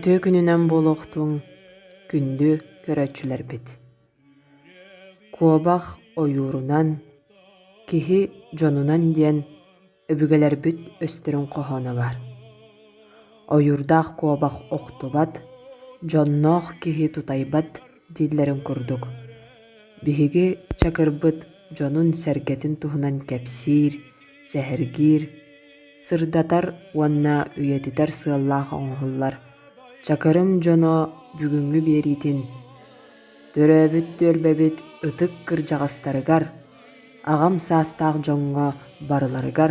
Үтүө күнүнэн буолуохтуҥ, күндү көрөөччүлэрбит! Куобах ойуурунан, киһи дьонунан диэн өбүгэлэрбит өстөрүн хоһооно баар. Ойуурдаах куобах охтубат, дьонноох киһи тутайбат дииллэрин курдук, биһиги Чакырбыт дьонун-сэргэтин туһунан кэпсиир, сэһэргиир, сырдатар уонна үйэтитэр сыаллаах оҥоһуллар Чакырым дьоно бүгүҥҥү биэриитин төрөөбүт түөлбэбит ытык кырдьаҕастарыгар, аҕам саастаах дьоҥҥо барыларыгар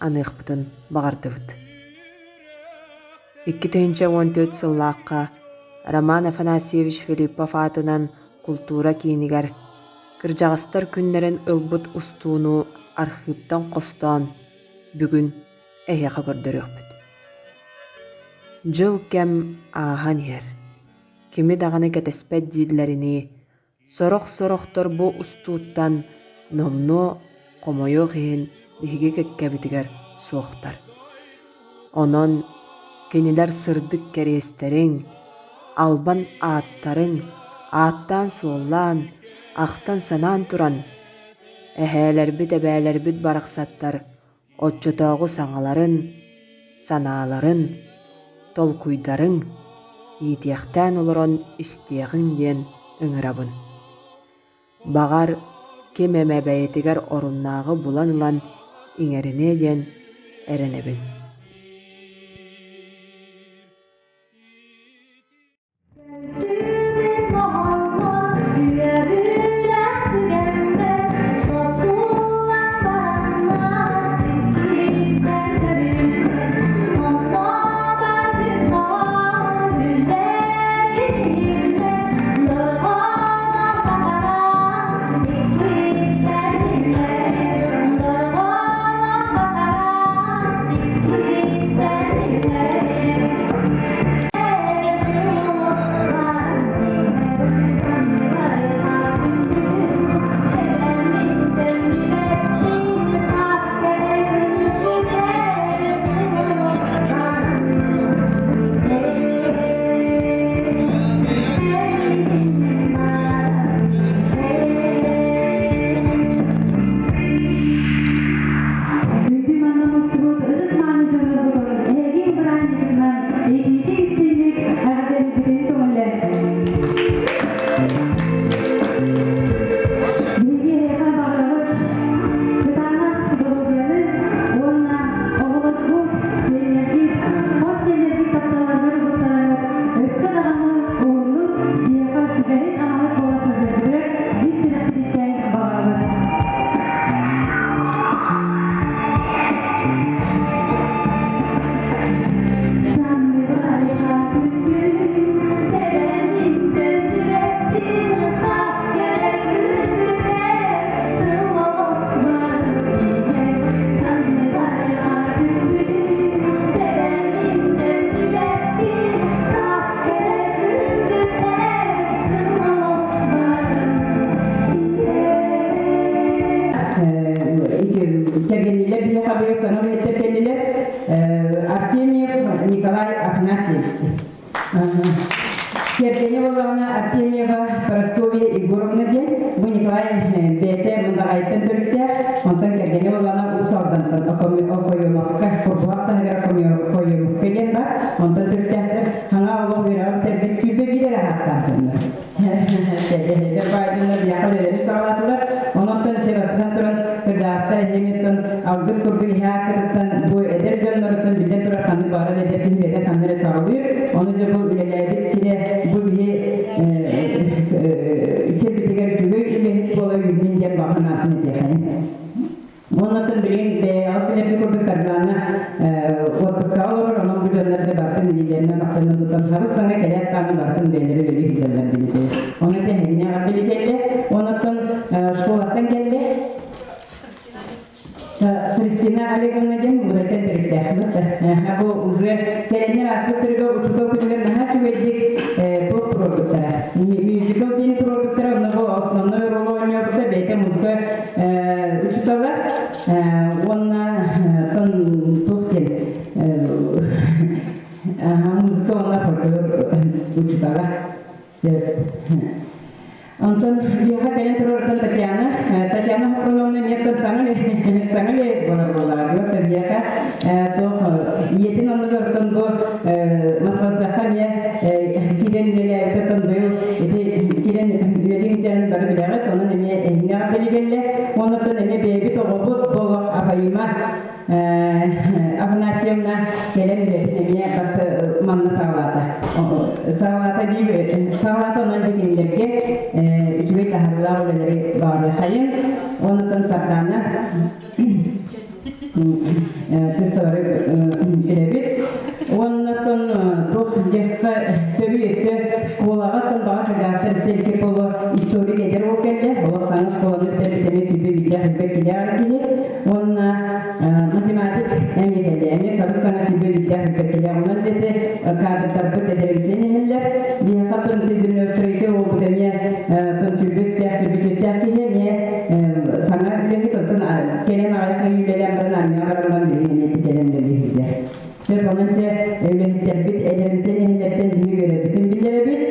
аныахпытын баҕардыбыт. 2014 сыллаахха Роман Афанасьевич Филиппов аатынан култуура киинигэр кырдьаҕастар күннэрин ылбыт устууну архыыптан хостоон бүгүн эһиэхэ көрдөрүөхпүт. Дьыл кэм ааһан иһэр. Кими даҕаны кэтэспэт дииллэринии, сорох-сорохтор бу устууттан номнуо хомойуох иһин биһиги кэккэбитигэр суохтар. Онон кинилэр сырдык кэриэстэриҥ, албан ааттарыҥ ааттаан-суоллаан, ахтан-санаан туран, эһээлэрбит-эбээлэрбит барахсаттар оччотооҕу саҥаларын, санааларын, толкуйдарыҥ иитиэхтээн олорон истиэҕиҥ диэн ыҥырабын. Баҕар, ким эмэ бэйэтигэр оруннааҕы булан ылан иҥэриниэ диэн эрэнэбин. Күндү манна мустубут ытык-мааны дьоннорбутун эһиги бырааһынньыккытынан итиитик-истиҥник эҕэрдэлиирбитин көҥүллэҥ. Биһиги эһиэхэ баҕарабыт кытаанах доруобуйаны уонна оҕолоргут, сиэннэргит, хос сиэннэргит тапталларыгар угуттараҥҥыт өссө даҕаны уһуннук киһиэхэ сүбэһит-амаһыт буола сылдьаргытыгар ис сүрэхпититтэн баҕарабыт. Кэргэнилэр биһиэхэ быйыл саҥа үлэһиттэр кэллилэр. Артемьев Николай Афанасьевич. Кэргэнэ буоллаҕына Артемьева Парасковья Егоровна диэн. Бу Николай бэйэтэ Мындаҕайыттан төрүттээх, онтон кэргэнэ буоллаҕына Уус Алдантан Окоемовка, Курбуһах таһыгар Окоемовка диэн бар. Онтон төрүттээхтэр хаҥа олох үөрэҕин бүтэрбит 21 эрэ аастаах дьоннор. Эдэр баайдыннар биһиэхэ үлэлэрин саҕалаатылар. Онон чырасынан туран кырдьаҕастар эһиэмиттэн алгыс курдук иһэ ааккытыттан бу эдэр дьонноруттан биллэн турар ханнык баҕарар эдэр киһи үлэтэ ханна эрэ саҕалыыр. Ону дьэ бу үлэлээбит сирэ бу биһи сирбитигэр үчүгэй үлэһит буола үүннүн диэн баҕа санаатын этиэхэйин. Оннуттан билигин бэйэҕит билэрбит курдук Сардаана отпускаҕа олорор, онон бу дьоннор да барытын илиилэринэн бахсанан тутан харыс саҥа кэлээт даҕаны барытын бэйэлэрэ үлэлии сылдьаллар диэн Ону тэһигини эҕэрдэлии кэллэ. Оннуттан школаттан кэллэ. Христина Олеговна диэн музыкантан төрүттээхпит. Бу уже кэлэннэр ааспыт төрүгэ учуутал күнүгэр наһаа үчүгэйдик туох туруорбуттара. Мюзикл диэн туруорбуттара, онно бу основной ролу оонньообута бэйэтэ музыка учуутала уонна туох диэн музыка уонна фольклор. фольклор учуутала. Онтон биһиэхэ кэлэн турартан Татьяна, Татьяна Хохловна эмиэ саҥа саҥа буолар буоллаҕа дии. Биһиэхэ туох ийэтин оннугар оттон бу Москваҕа эмиэ киирэн үлэлээбит оттон быйыл ити киирэн үлэлиир дьон бары билэҕит, онон эмиэ эһиҥҥэ эҕэрдэлигэллэр. Оннуттан эмиэ бэйэбит оҕобут буолуох Афаима Афанасьевна кэлэн үлэтин эмиэ бас манна саҕалаата. Саҕалаата дии, саҕалаата онон дьэ кинилэргэ үчүгэй таһаарыылаах үлэлэри баҕарыахайын. Онтон Сардаана тестовары билэбит. Оннотон туох диэххэ сөбүй өссө школаҕа тон баҕа кырдьаҕастар истэликэ буолуо историк эдэр уол кэллэ. Олох саҥа школаны бүтэрбит эмиэ сүрбэ биирдээх элбэх килээх киһи. Уонна математик эмиэ кэллэ. Эмиэ сабыс саҥа сүрбэ биирдээх элбэх килээх. Онон дэтэ кадрдарбыт эдэрбитинэн иһэллэр. Биһиэхэ тон землеустройитель уолбут эмиэ тон сүрбэ үстээх сүрбүтүттээх киһи эмиэ саҥа үлэһит оттон кэлэн аҕыйах ый үлэлээн баран армияҕа баран билигин эмиэ кэлэн үлэлиир. Сөп, онон чэ үлэһиттэрбит эдэрбитин иһэллэртэн биһи үөрэппитин биллэрэбит.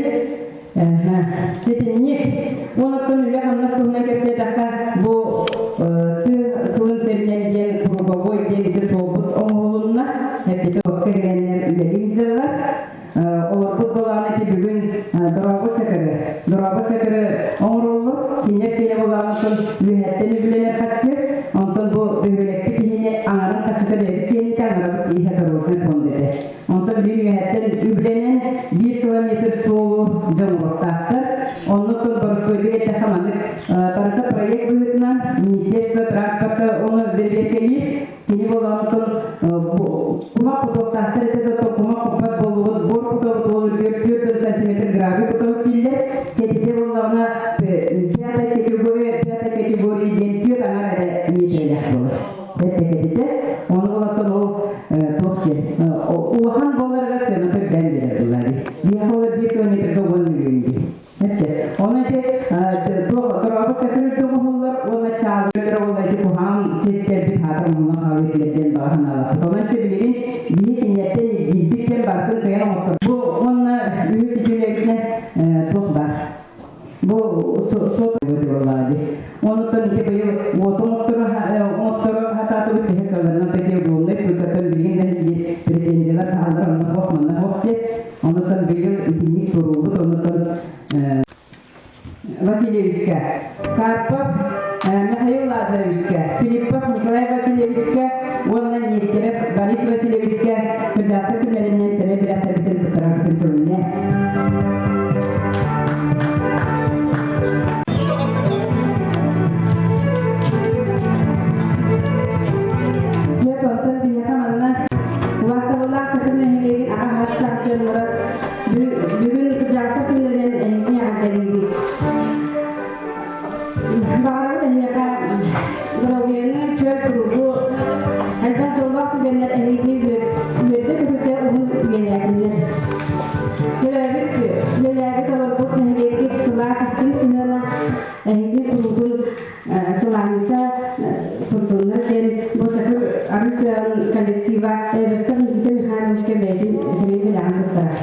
Ситинник. Онон үлэ-хамнас туһунан кэпсээтэххэ, бу тыа сылын сэринэн диэн круговой диэн ити суолбут оҥоһулунна. Эппити окко кэлэннэр үлэлии сылдьаллар. Олорбут буолаҕына ити бүгүн дорообут чакыры, дорообут чакыры оҥороллор. Кинилэр киэнэ буолаҕыттан үөһэттэн үбүлэнэр харчы, онтон бу бөһүөлэкпит иһини аҥарын харчыта бэйэбит киэниттэ аҥарабыт иһэ дорожный фонд этэ. Онтон биир үөһэттэн үбүлэнэн биир километр суолу дьон оҥоруохтаахтар. Оннуттан боростуойдук эттэххэ маннык барыта проект быһыытынан Министерство транспорта ону бэрэбиэркэлиир. Кини буолаҕыттан кумах кутуохтаахтар этэ да кумах куппат буоллубут, буор кутабыт уол үрдүгэр 4 сантиметр гравий кутабыт дииллэр. Кэтитэ буоллаҕына пятая категория, пятая категория диэн түөрт аҥар эрэ миэтэрэлээх буолар. Бэрт кэтитэ. Ону олортон ол туох диэн улахан буоларыгар сыаната үрдээн биэрэр буоллар дии. Биһиэхэ ол биир километрга уон миллион дии. Оны ити туох дорообут чакыр оҥоһуллар уонна чаалыгар уонна ити куһаҕан сиэстэрбит хаатар муҥна хаалыы диэн баҕа санаалаахпыт. Онон ити билигин биһи кинилэртэн ирдиирбит диэн барытын кыайан оҥортор. Бу уонна үһүс итиилэрбитинэн туох баар. Бу сот буоллаҕа дии. Онуттан ити быйыл уоту оҥотторо хатаатыбыт киһи кылларынан такие угловнай пультаттан билигин да диир претензиялар таһаллар онно хоох манна хоох диэн. Онуттан быйыл итинник туруубут онуттан Васильевичка, Карпов Михаил Лазаревичка, Филиппов Николай Васильевичка уонна Нестеров Борис Васильевичка кырдаахтар күннэринэн сэмэй бэлэхтэрбитин туттарарбытын көрүннэ. Онтон биһиэхэ манна Убаастабыллаах Чакыр нэһилиэгин аҕа аһастаах дьонноро бүгүн кырдьаҕастар күннэринэн эһигини эҕэрдэлиибит. Баҕарабыт эһиэхэ доруобуйаны, чөл туругу, элбэх дьоллоох түгэннэр эһигини үөрдэ-көтүтэ уһун үйэлээтиннэр. Төрөөбүт, үлэлээбит олорбут нэһилиэккит сылаас истиҥ сыһыана эһиги куруутун сылаанньыта турдуннар диэн бу Чакыр арыы сыаҕын коллектива Эбэстэх Никита Михайловичка бэйэтин сэмэй бэлэҕин туттарар.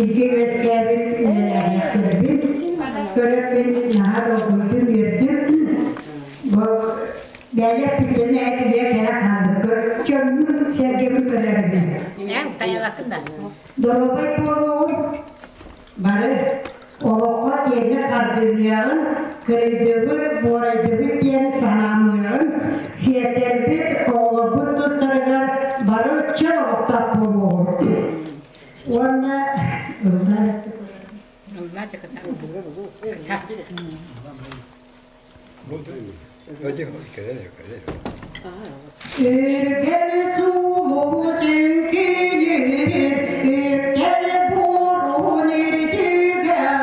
Бииргэ үөскээбит үлэлээбиттэрбин көрөппүн наһаа долгуйдум, үөрдүм. Бу бэйэ эппитинэ этигэ кэрэ хаалбыккар дьоммун сэргэбин көрөбүн. Доруобай буолуоҕун бары олоххо тиэрдэ хардыылыаҕын, кырыйдыбыт, буорайдыбыт диэн санаамыаҕын, сиэрдэрбит, оҕолорбут тустарыгар бары чөл олохтоох буолуоҕун. Уонна Үргэл суулуу сүҥкүнүр, үктэл буорун үрдүгэр,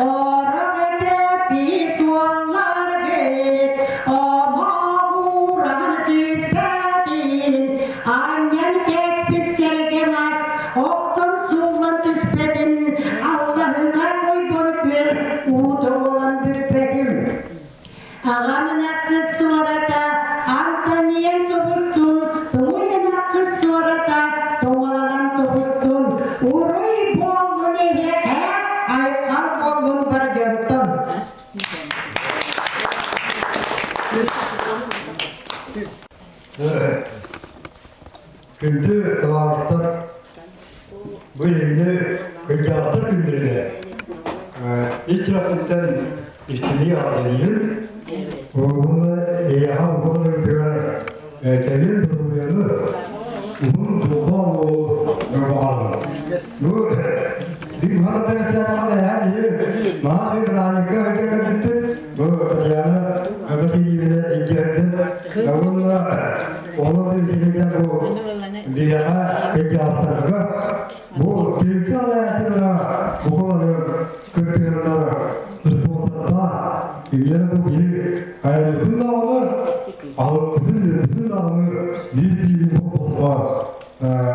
орох тэпи суолларгыт, омоҕуран сүппэтин, анньан кэспит сэргэ мас, оттон сууллан түспэтин, Аллаһынан ойбон күөл уутун булан бүппэтим. Аҕам ынах суората Антониен тубустун, тугуй ынах суората туҥаланан тубустун, уруй буоллун эһиэхэ, айхал буоллун бар дьонтон. Күндү табаарыстар, бу илиҥҥи кырдьаҕастар күннэригэр ис сүрэхпиттэн истиҥник эҕэрдэлиибин. Уонна эйиэхэ уһун ырытыгар кэлин доруобуйаны, уһун дьоллоох олоҕу баҕарабын. Бу биир уһаныттан кэпсээтэххинэ эһээ биһи наһаа биир бырааһынньыкка сылдьан кэлбиппит. Бу Татьяна Васильевна илдьэрдин уонна Олох илдьитэ бу биһиэхэ кырдьаҕастарга бу түмсүү алаайахтара букалары кыттыһыннар спортаттар кинилэр бу биир айылгын даҕаны алыппытын леппитин даҕаны биир биирин холбоспот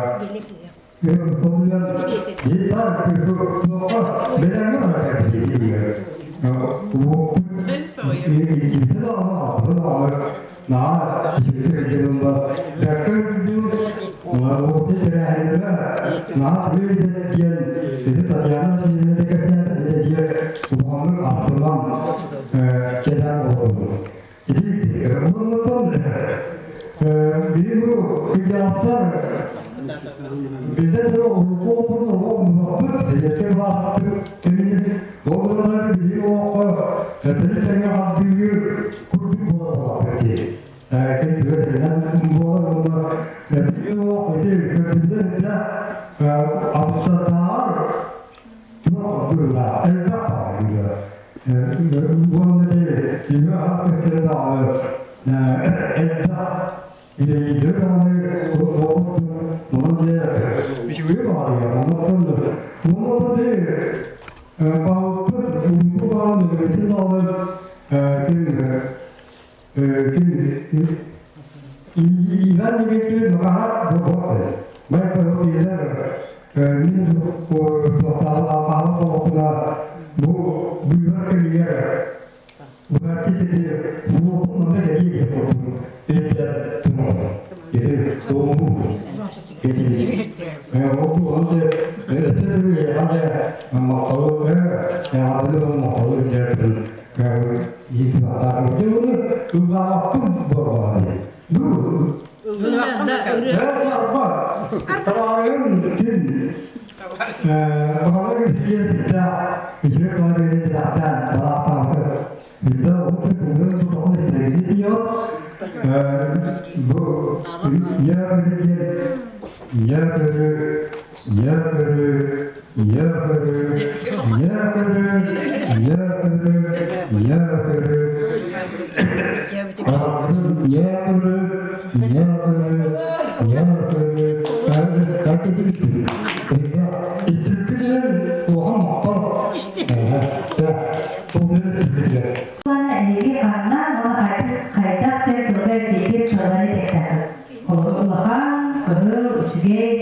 Эһиги ханна уонна хайдах тылга киирбит тыллары кэпсээтин. Олус улахан, кыһыл, үчүгэй,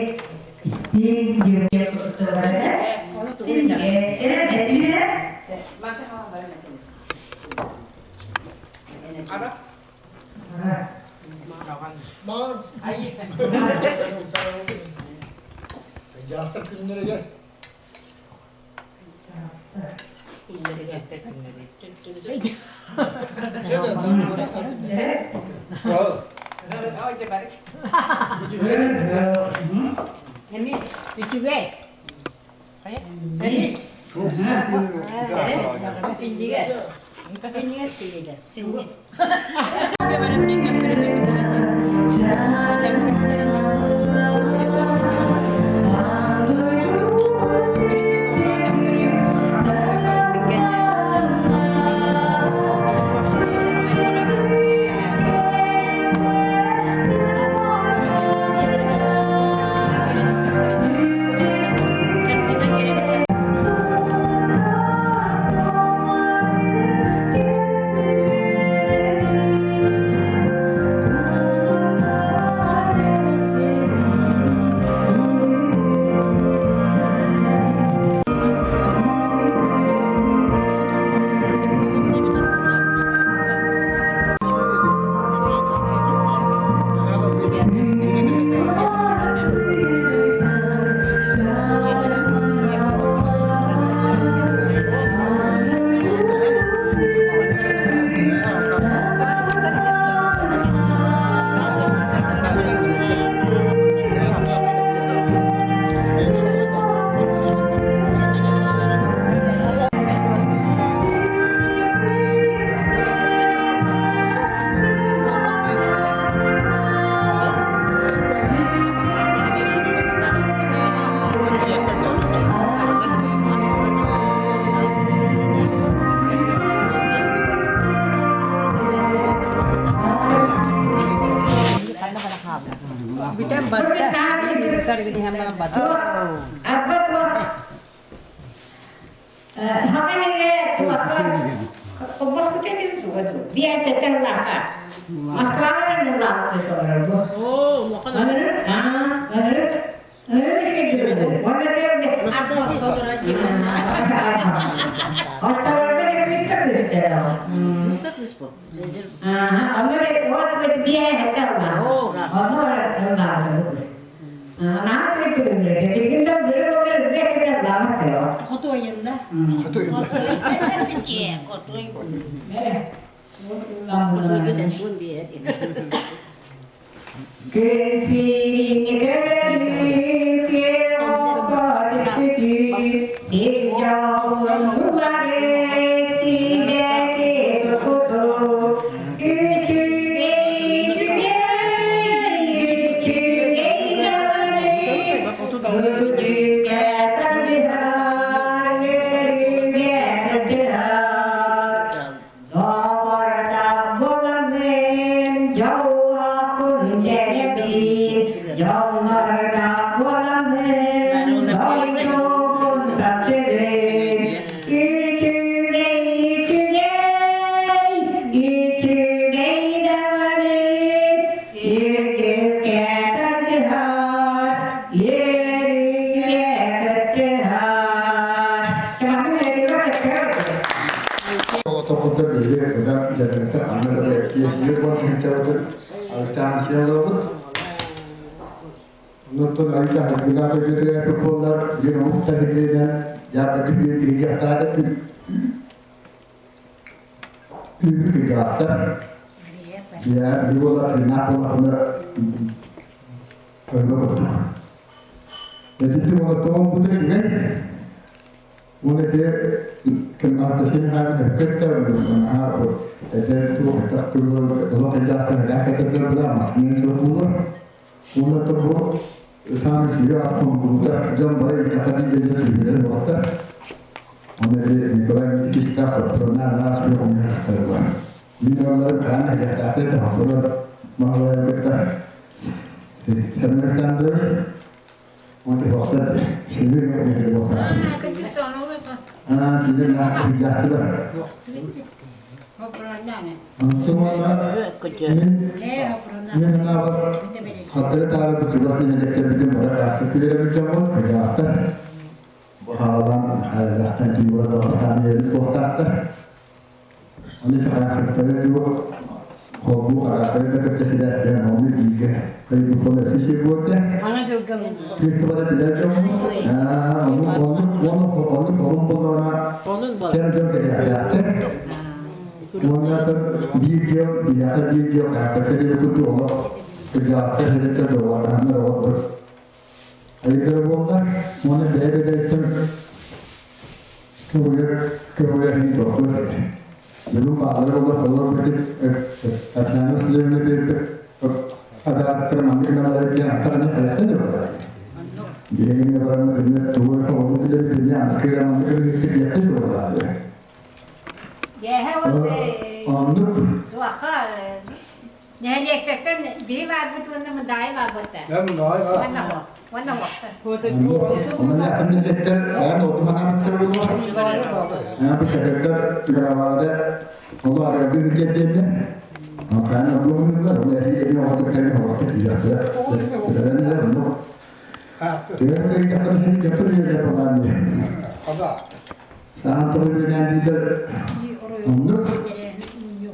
истиҥ диэн тыллары синньигэс, эрэ этиилэрэ. Дьахтар күннэригэр. Үчүгэй. Бүтэн барда. Арба туох Хака хере туакка Холбоспут этин суга ду. Биэн сеттен лаха. Москваҕа ныллааппы солорор бу. Оо, улахан. Ынырык, аа, ынырык. Ынырык үчүгэй Уонна төрдө. Оччолорго да кыыста кыыстара. Кыыста кыыс бу. Аа, онно вот вот биэ хэтэ ыллаа. Онно ыллаабыт. Наһаа үчүгэй көрүҥнэр. Билигин да бөрө боллар ырыа хэтэ ыллаабат тыа. Хотуойунна. Хотуой. Күн сирин көрөрү, оҕо сир дьолун булары, сибэки туркуту, үчүгэй, үчүгэй, үчүгэй даҕаны, үрдүккэ тардыһар, үөрүүгэ кыттыһар. Доҕордоох буоламмын, дьоллоохпун дьэрэбин, дьоллордоох буоламмын, дойдубун таптыыбын. Үчүгэй, үчүгэй, үчүгэй даҕаны, үрдүккэ тардыһар, үөрүүгэ кыттыһар. Чамаҥҥын үөрүүгэ кыттыһар. Оҕотоххото биһиги мына дьарыгыта ханна да киэсигэ буолан сылдьабытын алчаансыйа олоробут. Онтон айта хабыга көтүрээппит буоллар диэн омук таһиргиэнэн дьаабакы биир биһиги түүбү кыдьаахтар. Я буола тыыннаах буоллахпына өрбө курдук. Этити олохтоҕун бу үчүгэй. Ол эти кымнаахтасин хаан өппөттөр наһаа эдэр туох олох эллээх элээх этэрдэр була маскын суох буолар. Уонна то бу саамай сүгэ аттон дьон бары иккатарын дьэ сүгэлэр буолта. Оны Николай Никитичтаах хотторуна араас суох умньахтарыла. Мин олары хаан элэхтаахты тахалар махалар кытта Сэмэртандыр Онто бохтар сүрүн бохтар. Аа, тилер яхтылар. Мен мына хаттары таары бу чугас нэһилиэктэрбитин бары ааспыт күлэрбит дьоммут, кырдьаҕастар. Бу хаалан хааллахтан тиийбэт бастаан иһэрбит туохтаахтар. Аны хараахсыттары дуо холбуу хараахтары да кытта сибээстээн ону бииргэ кыйбыт буола сир буолта. Ана дьылган Кыыс бары билэр дьоммут. Аа, ону оннук Уонна оннук орун боллоҕуна Онун бол. кэм дьон кэлиэхтээхтэр. Уонна биир дьиэ биһиэхэ биир дьиэ хаһаактарга диэри курдук олох кырдьаҕастар сирэттэр доҕордоһоннор оҕолор айыылара буолла. Уонна бэйэ-бэйэлэриттэн көҕүйэр көҕүйэр иһин тохтуур Бүгүн бааллар олох олорбут Татьяна Васильевна биэрбит адааттар маннык гыналар диэн аттарына элэхтэ да буолар. Биһигини баран күннэр тугу эрэ оҕолуу билэр били аныскыга маннык ырыгытык диэххэ суоллаады. Дьээһэ вот Оннук туохха нэһилиэккэттэн биһи баарбыт уонна Мындаайы баарбыт Мындаайы уонна уонна Онно нэһилиэктэр айан отуманаабыттар буолуо. Бу шәкердер граваада олу арыгы диэннэ. Хаан обуомнулар, ол эһи эһи оҕотук кэлин оҕотук киирээхтэр. Үлэлэнилэр оннук. Түгэн кыйдахтар дьоттор үйэлэр балаан Саан туру диилэр оннук.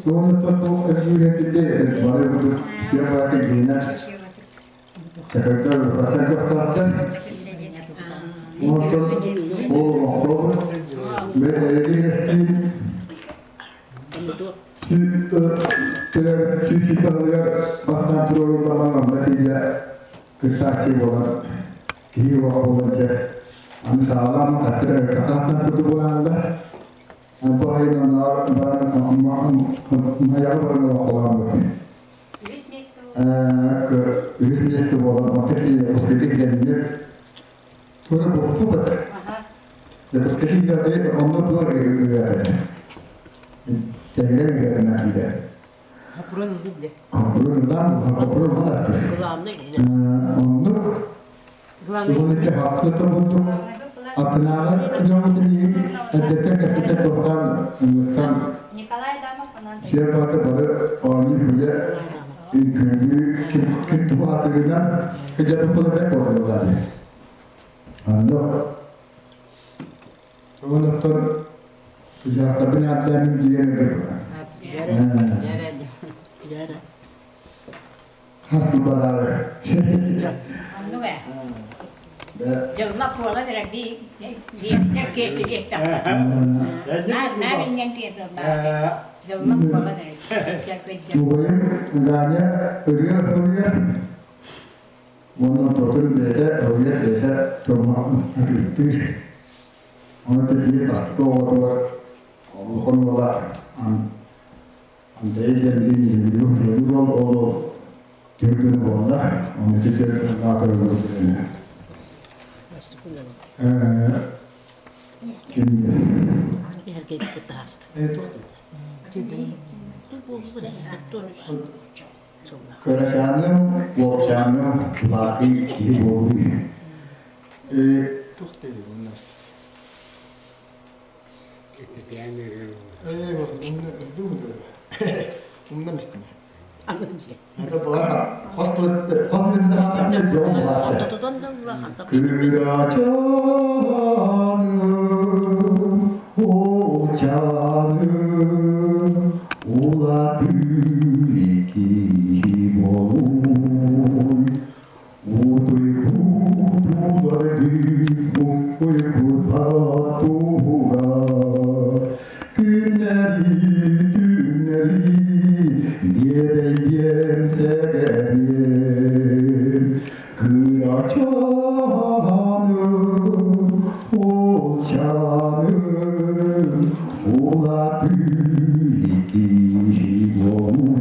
Туомуттан туох өсүүрэтите бары курдук сиэ баата гиэнэ Секретарь бастан көхтөөхтөр. Онтон ол олохтообут эрэдигэстиин сүүс сүүс бастаан туруоруллан онно тиийэ кыттааччы буолан киһи буолан дьэ аны саалаан хаттыра ыркатаахтан курдук буолааннар бу айын онноор баран майаҕы баран олохтолоон Үһүс миэстэ буолан онто Якутскайга кэллилэр. Туора буолбут. Якутскайга киирээти онно туох ыаата. Тэҥҥэ ыаатына киирэр. Хапурун билде. Хапурун ылан, хапурун ылар. Главный. Оннук. Главный. Уонна хапсы тобутук. Атынааҕы дьоҥу эрдэттэн кэпсэтэ туохтаан сан Николай Адамов онон Сиэр бары оонньуу күлэ үҥкүүлүү ким ким тугу аатыгынан кыдьаппыт бэрт буолаллар. Онно Онтон кыдьаахтарбын ааттаамын диэн Хас бараары. Оннук ээ. Дьылла куола берерди диэбитэр киэсилиэхтэх. Наар иҥэн киэсиллаа. Дьылла куола берер. Убайым Ганя ырыа суруйар уонна тотун бэйэтэ ылыйар бэйэтэ тылмаҕын Ону биир бастакы оҕотугар улахан уола Андрей диэн биир уол ол түөрт буолла. Оны түөрт аатырбыт Кырачааным, уолчааным улаатыы киһи буолуу. Кырачааным, уолчааным, улаатыы киһи буолууй. Күннэри, түүннэри биэрэйдиэм сэгэриэм, Кырачааным, уолчааным, улаатыы киһи буолууй.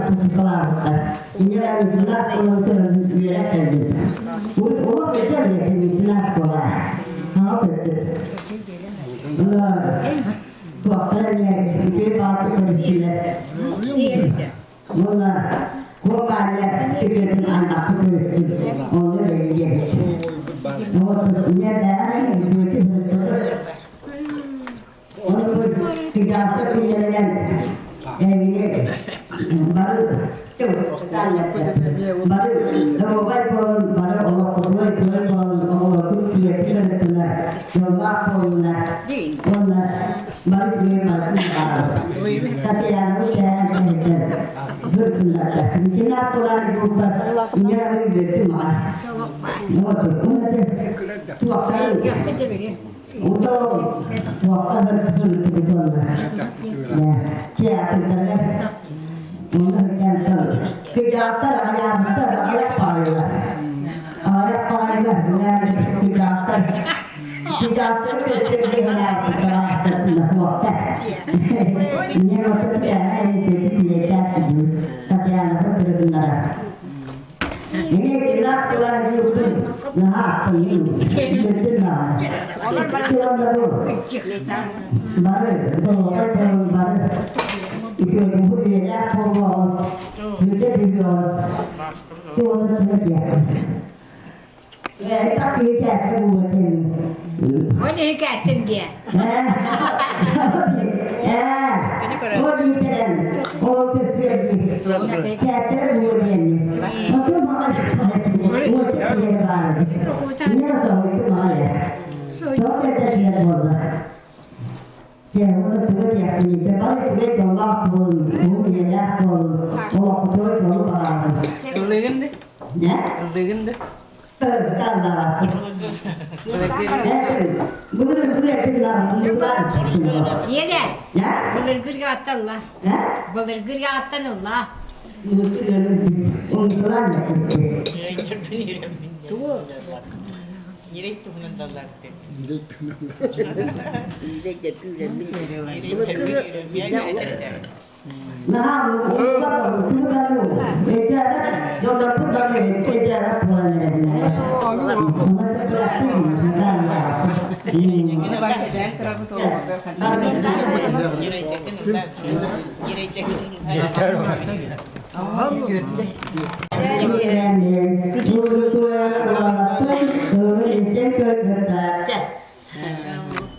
тутукалаабыттар. Инньэ интернат буолан көрөн үөрэх кэлбит. Олох өтөр интернат буолар. Хаҥа көттүк. Туохтара эмиэ үтүө баҕатык көрүстүлэр. Уонна куоппаанньа үтүөтүн аймахпыт көрүстүн. Онно бэлиэтиэбит. Тыгаата күннэринэн эһигини бары бары доруобай буолун, бары олоххутугар үтүө буолун, оҕолоргут тиийэргит ырыттынар, дьоллоох буолуннар уонна бары үтүө барытын баҕарабыт. Татьяна кээн эһэтэр быртыннарса. Итиннээх тулаар группа ийэ үөрдүм аҕай. Туохтарын Ол иһин кээттим диэ. Ыллыгын да? Ыллыгын да? Иэлэ, былыргырга аттан ылла. Былыргырга аттан ылла. Тугу? Ньирэй туһунан далларты.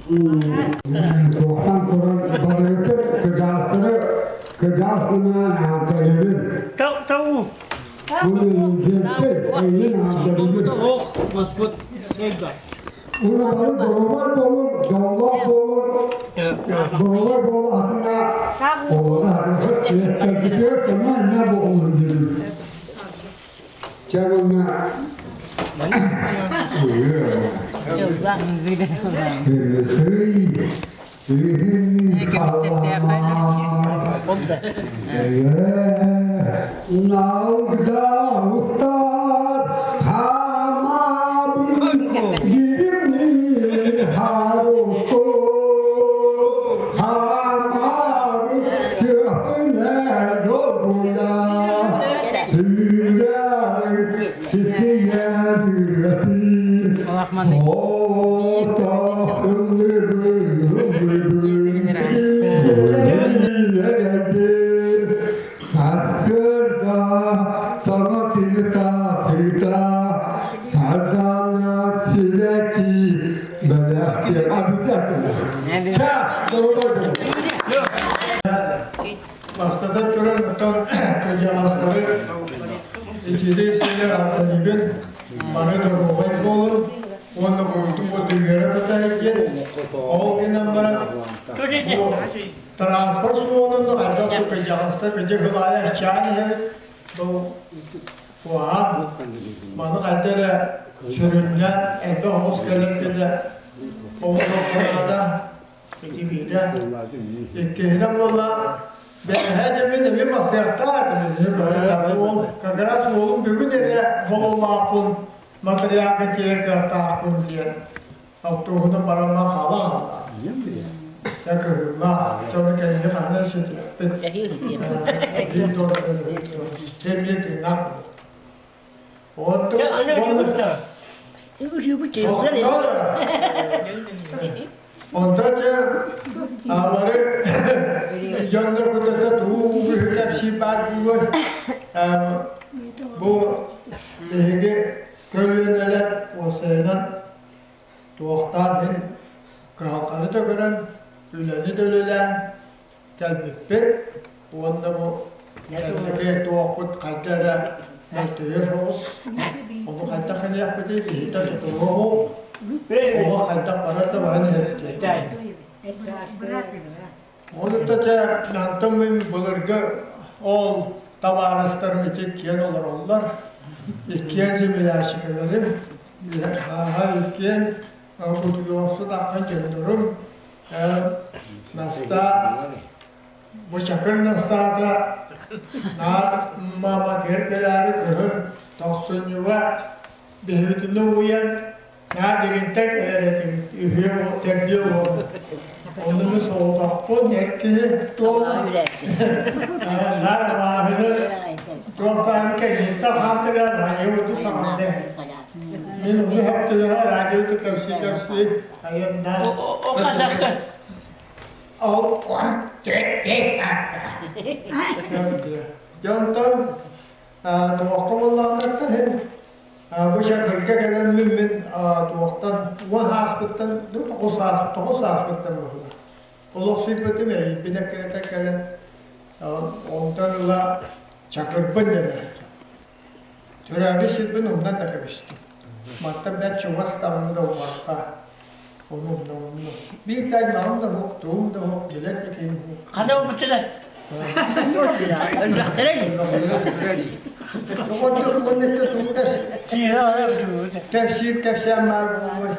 Туохтан туран барыгытын кыдьаастары кыдьаас гынан аатарыбын. Тау. Бу эйин аатарыбын. Уна бары доруобай болун, дьоллоох болун, доруобай болун атына оҕону тиэртэрбитигэр көмө эмиэ буолун диибин. Чэ уонна Бастатан туран, оттон кырдьаҕастары итиитэ сылдьар аттарыгын бары доруобай буолун уонна буруйдун бодуйгара кытары диэн ол гынан баран бу транспорт суолун хайдах кырдьаҕастар кыдьык ылаайа чаан иһэбит бу куһаҕан маны хайда эрэ сүрүннээн элбэх оҕус кэлэр кэлэ оҕолорго Ити биирэ. Иккиһинэн буолла, бэҕэһээ дьэммин эмиэ барсыахтаах этим. Уол как раз уолум бүгүн эрэ бололлоохпун, матырыйаалга тиийэр кыахтаахпын диэн автобуһунан барамман хаалан хаалла. Дьэ кыһыыбын. тыылаах дьону кэнники ханна сүтүөхпүт. Биир Кэмиэ тыыннаах Онтон дьэ аалары дьоннор кутата туу үһү кэпсии баар буолуой. Бу биһиги көлүөнэлэр уопсайынан туохтаан иһин кыһалҕаны да көрөн, үлэни да үлэлээн кэлбиппит уонна бу кэнники туохпут хайда эрэ мөлтөйөр соҕус, ону хайдах гыныахпытый биһиги тутуһуоҕу, оҕо хайдах барар да баран иһэрбит. Ол ытта онтон мин былыргы ол табаарыстарым ити иккиэн олороллор, иккиэн землячкаларым, ааһа иккиэн утуйуохсут аххан дьоннорум. Настаа бу Чакыр Настаата наар мааматыгар кэлээри кыһын тохсунньуга биһибитини угуйан наар дигинтэн кэлэр этибит үһүө төрдүө буолан онно мин соҕотохпун эр киһи туох наар абааһыны туохтаан кэнниттэн хаалтыгар радиобуту саҥарды мин уну хаптыгара радио кэпсии-кэпсии айаннаан О казахы. Ол 14-5 сааска. Дьэ онтон туохха буоллаҕына иһин бу Чакырга кэлэммин мин туохтан 10 ааспыттан 9 аас 9 ааспыттан быһыылаах. Олохсуйбутум эрийбит эккирэтэ кэлэн онтон ыла Чакырбын дэнэр. Төрөөбүт сирбин умнан да кэбистим. Мантан бэрт чугас даҕаны да умарта. Ону умна умну. Биир да аймаҕым да суох, тугум да суох, билэр да киһим суох. Хана ылбыттара? Кэпсиир кэпсээн баар буолуой.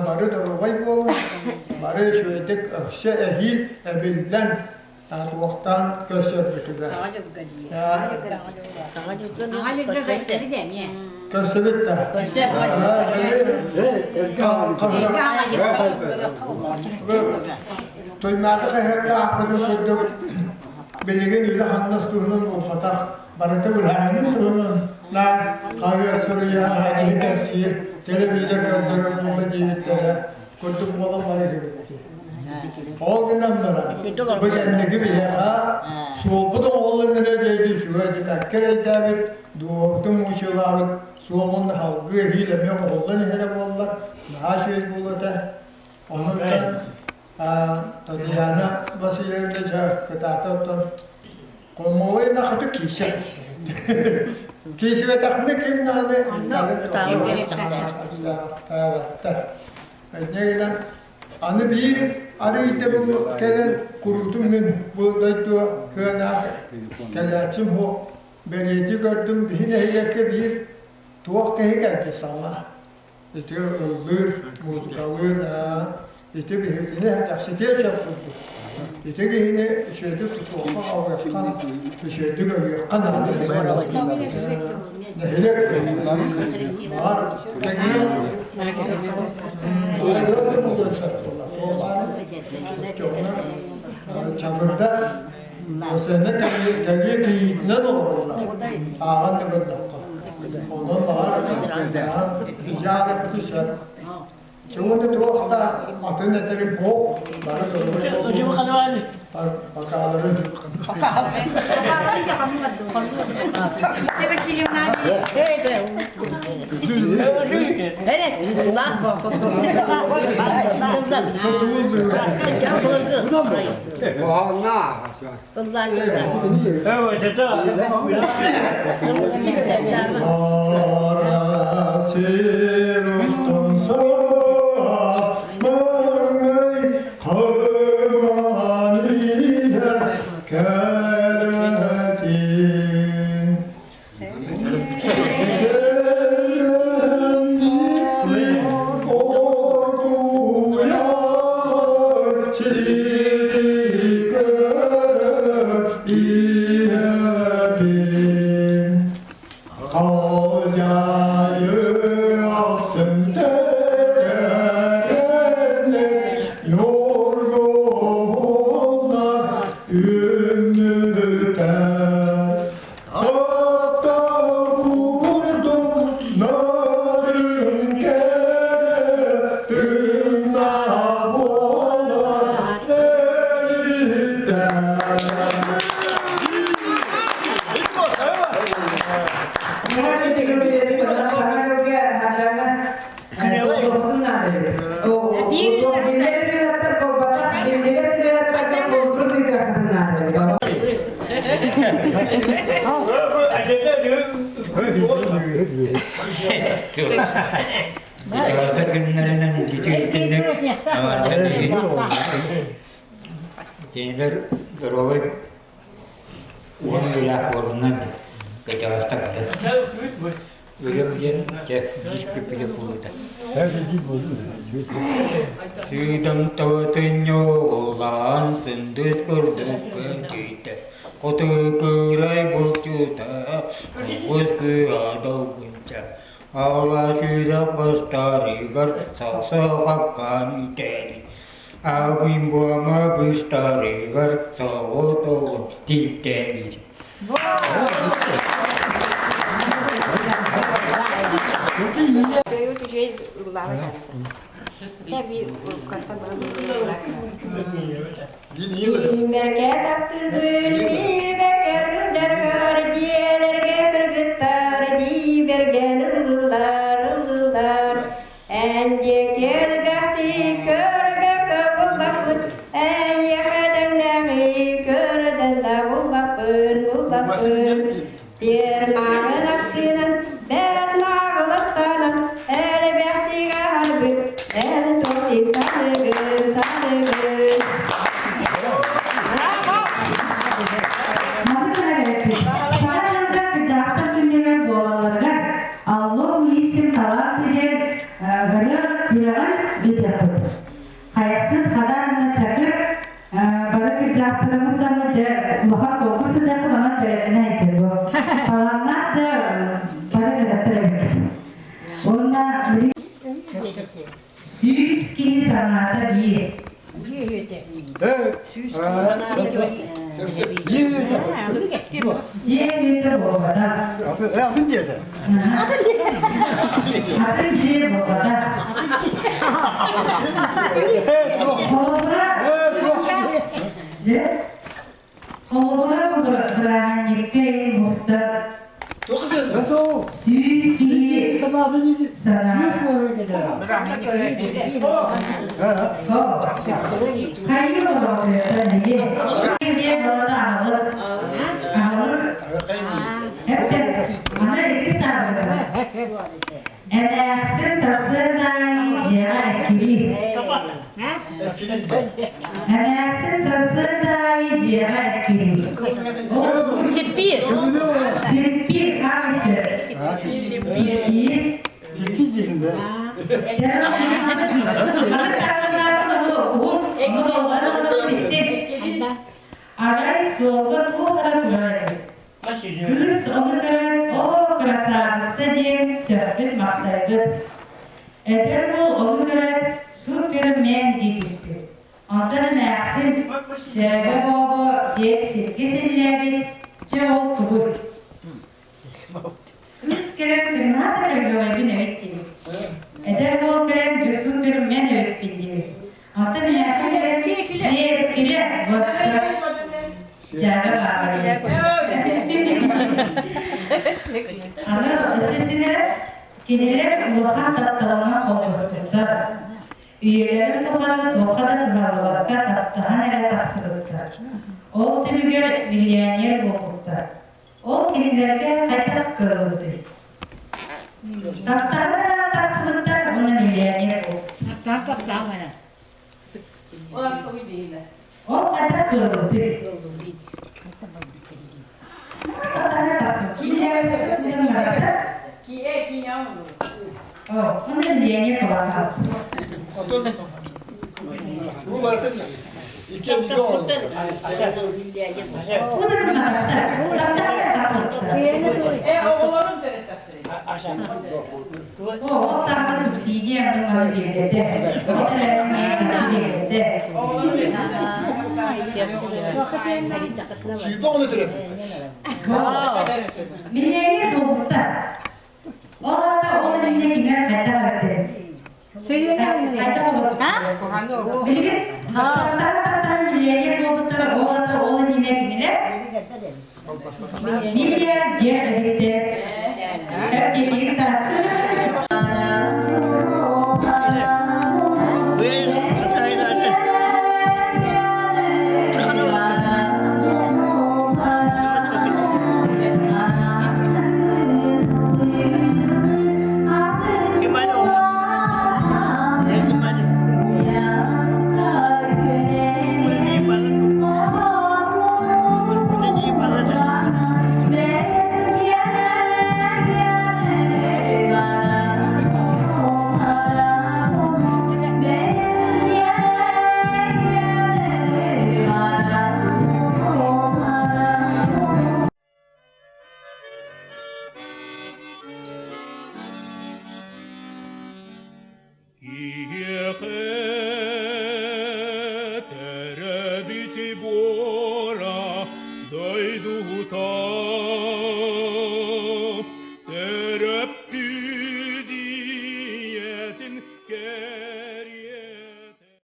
Бары доруобай буолун, бары үчүгэйдик өссө эһиил эбиллэн туохтаан көрсөрбүтүгэр. Көрсөбүт да. Туймаада хаһыакка аахпытын курдук билигин үлэ-хамнас туһунан буолбатах, барыта быһаарыныы туһунан наар хаһыат суруйар, киһи кэпсиир, телевизор көрдөрөр буолла диэбиттэрэ курдук буолан барар эбит. Ол гынан баран, бу кэнники биһиэхэ суолбут оҥоһуллан эрэ диэки үчүгэй дьикакка эрэйдээбит, дуоһубутун муучулаабыт суол уонна салгыы эһиил эмиэ оҥоһуллан иһэрэ буоллар, наһаа үчүгэй буолуо этэ. Онон Татьяна Васильевна дьэ кытаата оттон Хомолой нахаты киисэ. Киисибэтэхпинэ ким даҕаны таабаттар. Инньэ гынан аны биир арыйда бу кэлэн куруутун мин бу дойдуга кыанаах кэлээччим суох бэлиэтии көрдүм биһи нэһилиэккэ биир туох киһи кэлдэ саҥа ити ыллыыр музыкалыыр ити биһигини дэхситиэ сөп курдук ити киһини үчүгэйдик тутуохха аҕыахха үчүгэйдик өйүөххэ наада нэһилиэк баар Чабырда осенне кэлиэ кийиитинэн олороллор. Ааҕан да көрдөххө. Онон баҕар ижаарыппыты сөп. Чуҥута туох да атын этэри буок бары Бакаалары Дьаһалта күннэринэн ититиистинник кинилэр доруобай уон ыйаах буолунан кычаҕастар Үрүҥ диэн дьэ биир күппүтэ буолута. Сыыдам табатын ньуолаан сындыыс курдук көтүйдэ, хоту кыырай булчута, тугус кыыһа долгунча, аала сүүрэх бастарыгар сахса хапкаан үтээри, аабын буома быстарыгар соҕотоҕун тииттээри. Биимэргэ таптырбын, биибэккэ сылдьаргар, дьиэлэргэ кыргыттар, диибэргэн ыллылар, ыллылар. Эн диэки элбэхтик көрбөккө булбаппын, эйиэхэ тэҥнээҕи көрдөн да булбаппын, булбаппын. Фермаҕын ахтыынан, бэрнааҕылаттанан, элбэхтик аһарбыт, эн туохтик саныгын, саныгын. Саха дьылга кырдьаҕастар күннэригэр буолалларыгар Алло Мишин талаан сиригэр ырыа күрэҕин ыытыахпыт. Хайахсыт Хадан уонна Чакыр бары кырдьаҕастарымыз даҕаны дьэ улахан конкурс ыытыахпыт онон бэлэмнэнэ сылдьабыт. Талааннаах дьэ бары кытаттар эбиккит. Уонна 100 киһи санаата биир. Дьиэ үөтэ буолбатах. Атын дьиэтэ. Атын дьиэ буолбатах. Холобура, Холобура бырааһынньыкка мустар 100 киһи санаа. Хайы олоруохтара диye балада аҕалыр. Аҕалыр. Аны иккис таабырга. Эмээхсин сарсыарда аайы дьиэҕэ эккириир. Эмээхсин сарсыарда аайы дьиэҕэ эккириир. Сиппиир. Сиппиир хаамысы. Сиппиир. Арай суолга туох эрэ турар эбит. Кыыс ону көрөн, оо, красавица диэн сөхпүт-махтайбыт. Эдэр уол ону көрөн, супермен дии түспүт. Онтон эмээхсин, дьээбэ Бообо диэн сиргэ силлээбит, дьэ ол тугуй? Кыыс кэлэн кырнаата кэргэҕэбин эбит диэбит. Эдэр уол кэлэн дьэ супермен эбиппин диэбит. Онтон эмээхсин кэлэн сиэркилэ Дьээбэ баара Аны естественно, кинилэр улахан тапталынан холбоспуттар. Үйэлэрин тухары туохха да кыһаллыбакка таптаһан эрэ тахсыбыттар. Ол түмүгэр миллионер буолбуттар. Ол кинилэргэ хайдах кыаллыбытый? Таптаһан эрэ тахсыбыттар уонна миллионер буолбуттар. Таптаан эрэ. Ол хайдах кыаллыбытый? Ол саҕана субсидия онно биэрдэ. Миллионер буолбуттар. Ол аата ол иннинэ кинилэр хайдах эбиттэрин. Хайдах олорбуттар. Билигин таптаан миллионер буолбуттар, ол аата ол иннинэ кинилэр миллиардер эбиттэр.